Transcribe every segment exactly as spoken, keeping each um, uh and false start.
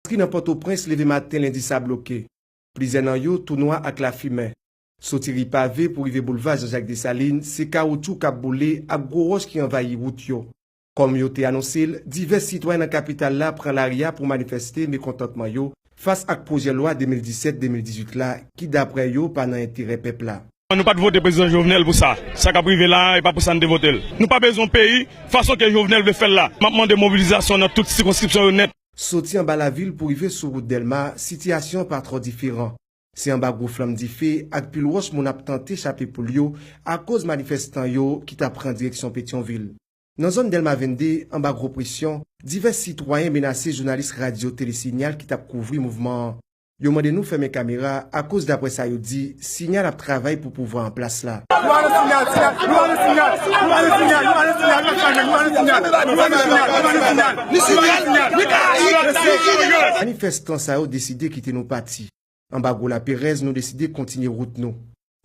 Ki nan Pòtoprens leve maten lendi sa bloke. Plizyè nan yo tou nwa ak lafimen. Soti ri Pave pou rive boulva Jean-Jacques Dessalines, se kawotchou k ap boule ak gwo wòch ki anvayi wout yo. Kòm yo te anonse l, divès sitwayen nan kapital la pran lari a pou manifeste mekontantman yo fas ak pwojè lwa de mil disèt de mil dizuit la, ki daprè yo pa nan enterè pèp la. Nou pa t vote prezidan Jovenel pou sa. Sa k ap rive la a, e pa pou sa n te vote l. Nou pa bezwen yon peyi fason ke Jovenel vle fè l la. M ap mande mobilizasyon nan tout sikonskripsyon yo nèt. Soti anba lavil pou rive sou wout Dèlma, sitiyasyon an pa twò diferan. Se anba gwo flanm dife ak pil wòch moun ap tante chape poul yo akoz manifestan yo ki t ap pran direksyon Petyonvil. Nan zòn Dèlma vennde, anba gwo presyon, divès sitwayen menase jounalis radyo Tele Signal ki t ap kouvri mouvman an. Yo mande nou fèmen kamera akoz, daprè sa yo di, Signal ap travay pou pouvwa an plas la. Manifestan sa yo deside kite nou pati. Anba gwo laperèz, nou deside kontinye wout nou.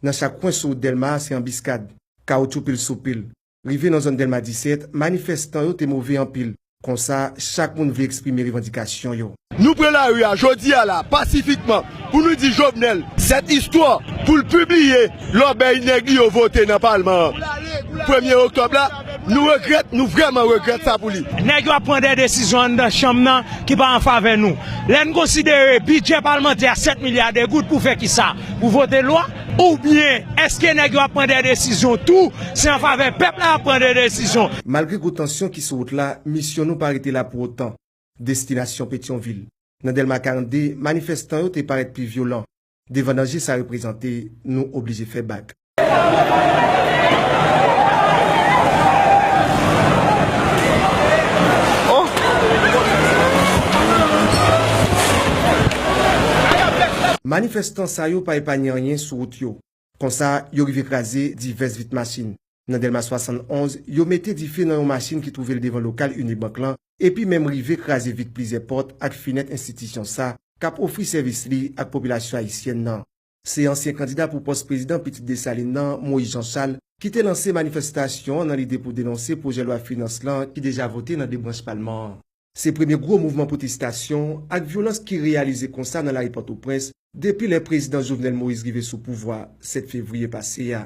Nan chak kwen sou wout Dèlma a, se anbiskad, kawotchou pil sou pil. Rive nan zòn Dèlma disèt, manifestan yo te move anpil. Konsa, chak moun vle eksprime revandikasyon yo. Nou pran lari a jodi a la, pasifikman, pou nou di Jovenel, sèt istwa, pou l pibliye lòbèy nèg li yo vote nan palman an premye oktòb la. Nou regrèt, nou vrèman regrèt sa pou li. Nèg yo ap pran de desizyon anndan chanm nan ki pa an favè nou. Lè n konsidere bidjè palmantè a sèt milya de goud pou fè kisa? Pou vote lwa? Oubyen, èske nèg yo ap pran de desizyon tou, se an favè pèp la y ap pran de desizyon? Malgre gwo tansyon ki sou wout la, misyon nou pa rete la pou otan. Destinasyon Petyonvil. Nan Dèlma karannde, manifestan yo te parèt pi vyolan. Devan danje sa reprezante, nou oblije fè bak. Manifestan sa yo pa epaye anyen sou wout yo. Konsa, yo rive kraze divès vit machin. Nan Dèlma swasannonz, yo mete dife nan yon machin ki twouve l devan lokal Unibank lan, epi menm rive kraze vit plizyè pòt ak fenèt enstitisyon sa k ap ofri sèvis li ak popilasyon ayisyèn nan. Se ansyen kandida pou pòs prezidan pitit Desalin nan, Moïse Jean Charles, ki te lanse manifestasyon an nan lide pou denonse pwojè lwa finans lan ki deja vote nan de branch palman an. Se premye gwo mouvman pwotestasyon ak vyolans ki reyalize konsa nan lari Pòtoprens depi lè prezidan Jovenel Moïse rive sou pouvwa sèt fevriye pase a.